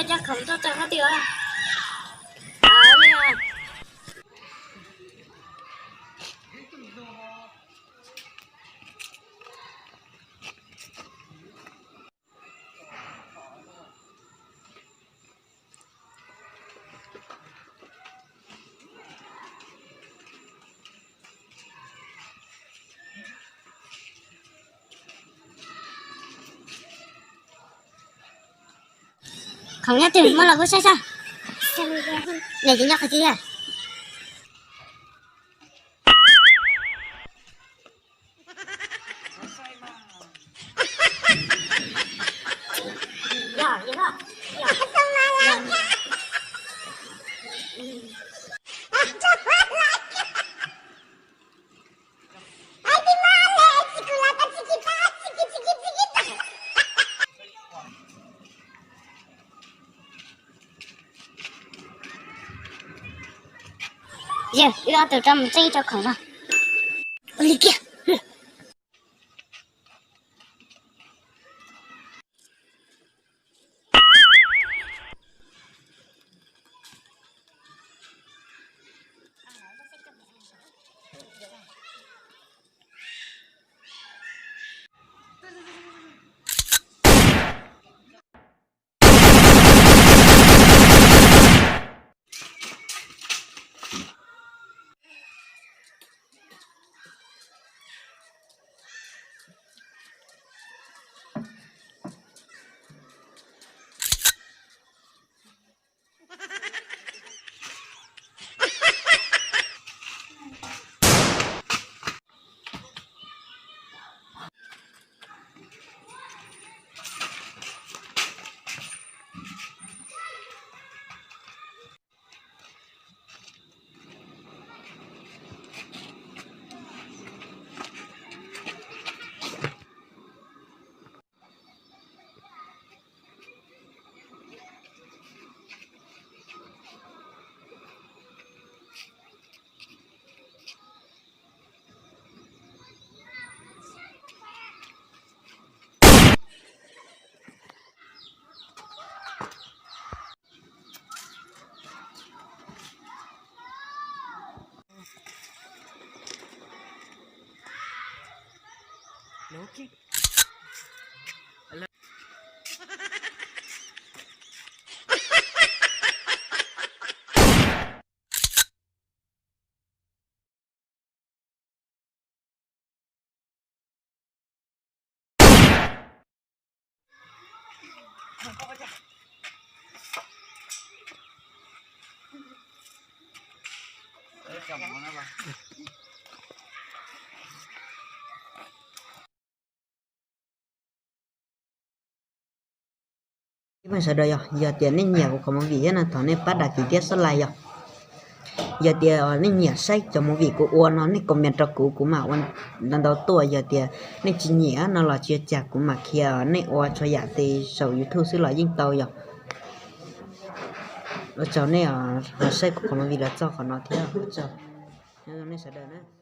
Coj khoom tuaj rau qhov twg os? Khoom nyob twg muab los kuv saib saib. Nws tsis nyob qhov twg thiab. Yog wb ob tug rov mus tseeb ib co khoom no. Ua li kiag. Ib pheej sawv daws yog, yog tias nej nyiam kuv qhov movie thiab no thov nej pab đăng ký thiab subscribe yog. Yog tias nej nyiam saib cov movie kuv ua no nej comment rau kuv, kuv mam ua ntau ntau tuaj. Yog tias nej tsis nyiam no los tsis ua cas, kuv mam khiav nej ua txhua yam tes saum YouTube xwb los yeej tau yog. Ua tsaug nej ho saib kuv qhov movie los txog qhov no thiab ua tsaug nej sawv daws na.